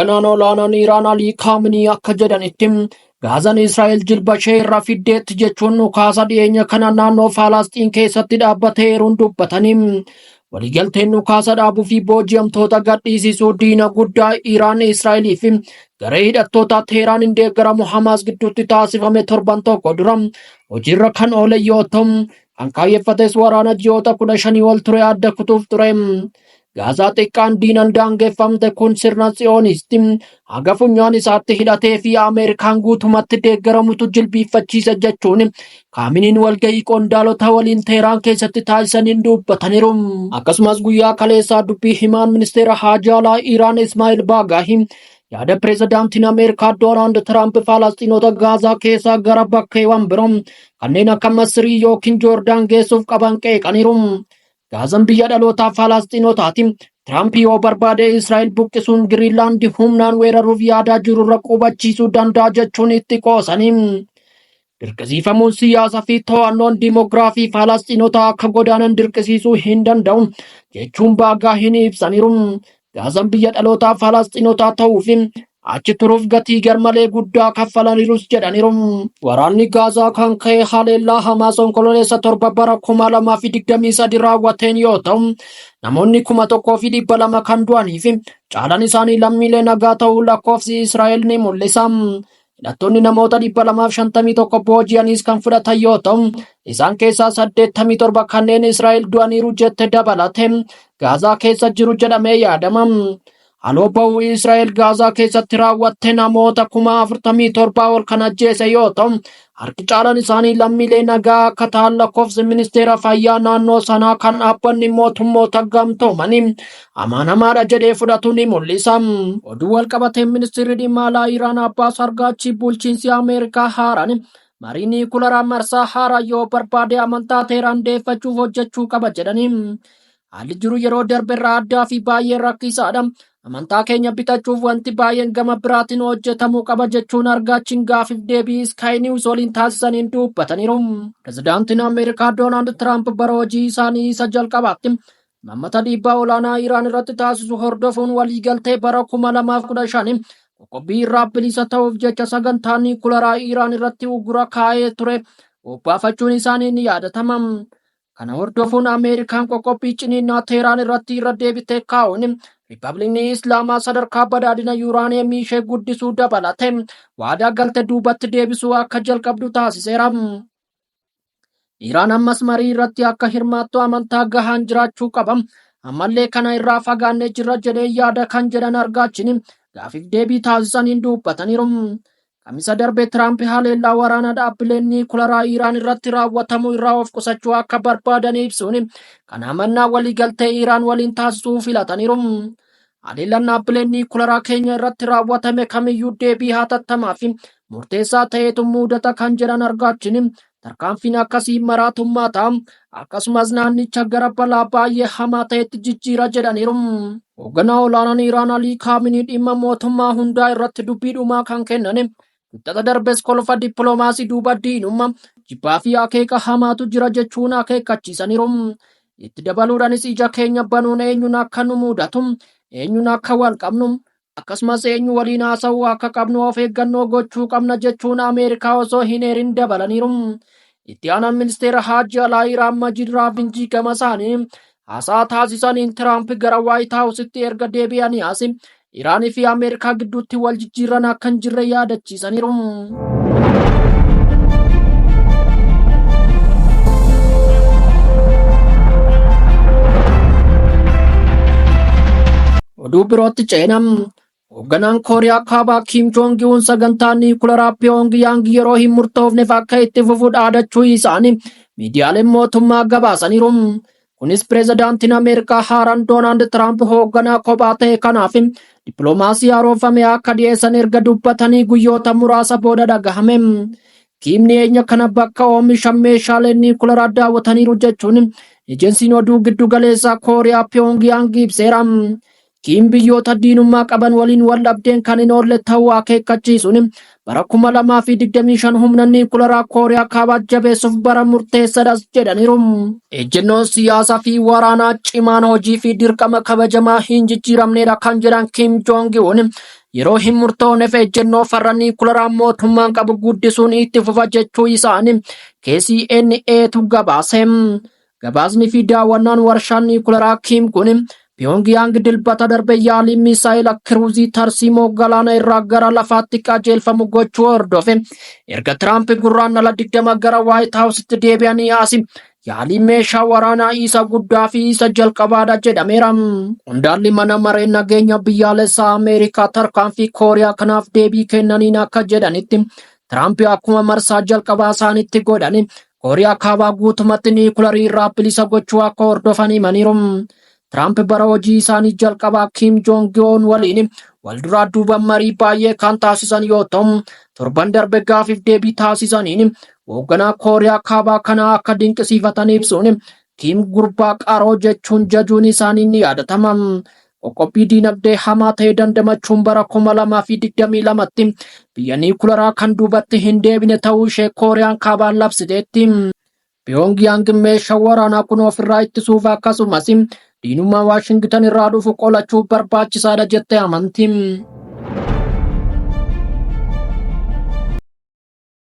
Hoogganaan olaanaan Iraan Alii Kaaminii akka jedhanitti Gaazaan Israa'el jilba ishee irra fiddeetti jechuun dhukaasa dhiyeenya kana naannoo Faalasxiin keessatti dhaabbateeruun dubbatanii waliigalteen dhukaasa dhaabuu fi booji'amtoota gadhiisisuu diina guddaa Iraan Israa'elii fi garee hidhattoota Teheraan hin deeggaramu Hamaas gidduutti taasifame torban tokko dura hojiirra kan oole yoo ta'u kan kaayyeffates waraana ji'oota 15 ol ture adda kutuuf ture. Gaazaa xiqqaan diinan daangeffamte kun sirna Tsiyoonisti haga funyaan isaatti hidhatee fi Ameerikaan guutumatti deeggaramutu jilbiiffachiisa jechuun Kaaminiin walga'ii qondaalota waliin Teheraan keessatti taasisaniin dubbataniiru. Akkasumas guyyaa kaleessaa dubbii himaan ministeera haajaa alaa Iraan Ismaa'il Baagaahi yaada pireezidaantiin Ameerikaa Doonaald Tiraamp Falasxiinota Gaazaa keessaa gara bakkeewwan biroo kanneen akka Masrii yookiin Joordaan geessuuf qaban qeeqaniiru. Gaazan biyya dhalootaa Falasxiinotaati. Tiraamp yoo barbaade Israa'el buqqisuun Giriinlaandi humnaan weeraruuf yaadaa jirurra qubachiisuu danda'a jechuun itti qoosanii. Dirqisiifamuun siyaasaa fi to'annoon diimoogiraafii Falasxiinotaa akka godaanan dirqisiisuu hin danda'u jechuun Baagaahiin ibsaniiru. Gaazan biyya dhalootaa Falasxiinotaa ta'uu fi achi turuuf gatii garmalee guddaa kaffalaniirus jedhaniiru. Waraanni Gaazaa kan ka'e haleellaa Hamaas Onkololeessa 7 bara 2023 raawwateen yoo ta'u, namoonni 1,200 kan du'anii fi caalaan isaanii lammiilee nagaa ta'uu lakkoofsi Israa'el ni mul'isa. Hidhattoonni namoota 251 booji'aniis kan fudhatan yoo ta'u, isaan keessaa 87 kanneen Israa'el du'aniiru jette dabalate Gaazaa keessa jiru jedhamee yaadama. Haloo ba'uu Israa'el Gaazaa keessatti raawwatte namoota 47,000 ol kan ajjeese yoo ta'u, harki caalaan isaanii lammiilee nagaa akka ta'an lakkoofsi ministeera fayyaa naannoo sanaa kan dhaabbanni mootummoota gamtoomanii amanamaadha jedhee fudhatu ni mul'isa. Oduu walqabateen ministeerri dhimma alaa Iraan Abbaas Argaachii bulchiinsi Ameerikaa haaraan marii niikularaa marsaa haaraa yoo barbaade amantaa Teheraan deeffachuuf hojjechuu qaba jedhanii. Haalli jiru yeroo darbe irraa addaa fi baay'ee rakkisaadha. Amantaa keenya bitachuuf wanti baay'een gama biraatiin hojjetamuu qaba jechuun Argaachiin gaafiif deebii Sky News waliin taasisaniin dubbataniiru. Pirezidaantiin Ameerikaa Doonaald Tiraamp bara hojii isaanii isa jalqabaatti imaammata dhiibbaa olaanaa Iraan irratti taasisu hordofuun waliigaltee bara 2015 qoqqobbii irraa bilisa ta'uuf jecha sagantaa niikularaa Iraan irratti uggura kaa'ee ture obbaafachuun isaanii ni yaadatama. Kana hordofuun Ameerikaan qoqqobbii ciniinnaa Teheraan irratti irra deebitee kaa'uun Riippaabilikni Islaamaa sadarkaa badhaadhina yuuraaniyeemii ishee guddisuu dabalate waadaa galte duubatti deebisuu akka jalqabdu taasiseera. Iraan ammas marii irratti akka hirmaattu amantaa gahaan jiraachuu qaba. Ammallee kana irraa fagaannee jirra jedhee yaada kan jedhan Argaachin gaafiif deebii taasisaniin dubbataniiru. Kamisa darbe Tiraamp haleellaa waraanaa dhaabbileen niikularaa Iraan irratti raawwatamu irraa of qusachuu akka barbaadan ibsuun kana amannaa waliigaltee Iraan waliin taasisuu filataniiru. Haleellaan dhaabbileen niikularaa keenya irratti raawwatame kamiyyuu deebii hatattamaa fi murteessaa ta'etu mudata kan jedhan Argaachin tarkaanfiin akkasii maraatummaa ta'a akkasumas naannicha gara balaa baay'ee hamaa ta'etti jijjiira jedhaniiru. Hoogganaa olaanaan Iraan Alii Kaaminii dhimma mootummaa hundaa irratti dubbii dhumaa kan kennan Kibxata darbes kolfa dippiloomaasii duuba diinummaa, jibbaa fi akeeka hamaatu jira jechuun akeekkachiisaniiru. Itti dabaluudhaanis ija keenya banuun eenyuun akka nu mudatu, eenyuun akka wal qabnu, akkasumas eenyu waliin haasa'uu akka qabnu of eeggannoo gochuu qabna jechuun Ameerikaa osoo hin eerin dabalaniiru. Itti aanaan ministeera Haajii Alaa Iraan Majid Raavinjii gama isaanii haasaa taasisaniin Tiraamp gara Waayit Haawusitti erga deebi'anii as Iraanii fi Ameerikaa gidduutti wal jijjiirran akka hin jirre yaadachiisaniiru. Oduu birootti ceena. Hoogganaan Kooriyaa Kaabaa Kiim Joongi Uun sagantaa niikularaa Piyoongiyaang yeroo hin murtoofneef akka itti fufu dhaadachuu isaanii miidiyaaleen mootummaa gabaasaniiru. Kunis pirezidaantiin Ameerikaa haaraan Doonaald Tiraamp hoogganaa kophaa ta'e kanaaf dippiloomaasii haaromfame akka dhiyeessan erga dubbatanii guyyoota muraasa booda dhagahame. Kiim dhiyeenya kana bakka oomisha meeshaalee niikularaa daawwataniiru jechuun ejensiin oduu giddu galeessaa Kooriyaa Piyoongiyaang ibseera. Kiim biyyoota diinummaa qaban waliin wal dhabdeen kan hin oolle ta'uu akeekkachiisuun bara 2025 humna niikularaa Kooriyaa Kaabaa jabeessuuf bara murteessadhas jedhaniiru. Ejjennoon siyaasaa fi waraanaa cimaan hojii fi dirqama kabajamaa hin jijjiiramnedha kan jedhan Kim Jong Un yeroo hin murtoofneef ejjennoo farra niikularaa mootummaan qabu guddisuun itti fufa jechuu isaanii KCNAtu gabaase. Gabaasni fi daawwannaan warshaa niikularaa Kiim kun Piyoongiyaang Dilbata darbe yaalii misaa'ila kiruuzii tarsiimoo galaana irraa gara lafaatti qajeelfamu gochuu hordofe erga Tiraamp Gurraandhala 20 gara Waayit Haawusitti deebi'anii asi yaalii meeshaa waraanaa isa guddaa fi isa jalqabaadha jedhameera. Qondaalli mana maree nageenya biyyaalessaa Ameerikaa tarkaanfii Kooriyaa kanaaf deebii kennaniin akka jedhanitti, Tiraamp akkuma marsaa jalqabaa isaanitti godhani Kooriyaa Kaabaa guutumatti niikularii irraa bilisa gochuu akka hordofan himaniiru. Tiraamp bara hojii isaanii jalqabaa Kiim Joong Un waliin walduraa duuba marii baay'ee kan taasisan yoo ta'u, torban darbe gaafiif deebii taasisaniin hoogganaa Kooriyaa Kaabaa kanaa akka dinqisiifatan ibsuun Kiim gurbaa qaroo jechuun jajuun isaanii ni yaadatama. Qoqqobbii diinagdee hamaa ta'e dandamachuun bara 2022tti biyya niikularaa kan duubatti hin deebine ta'uu ishee Kooriyaan Kaabaan labsiteetti. Piyoongiyaang meeshaa waraanaa kun ofirraa ittisuuf akkasumas diinummaa Waashingitan irraa dhufu qolachuuf barbaachisaadha jettee amanti.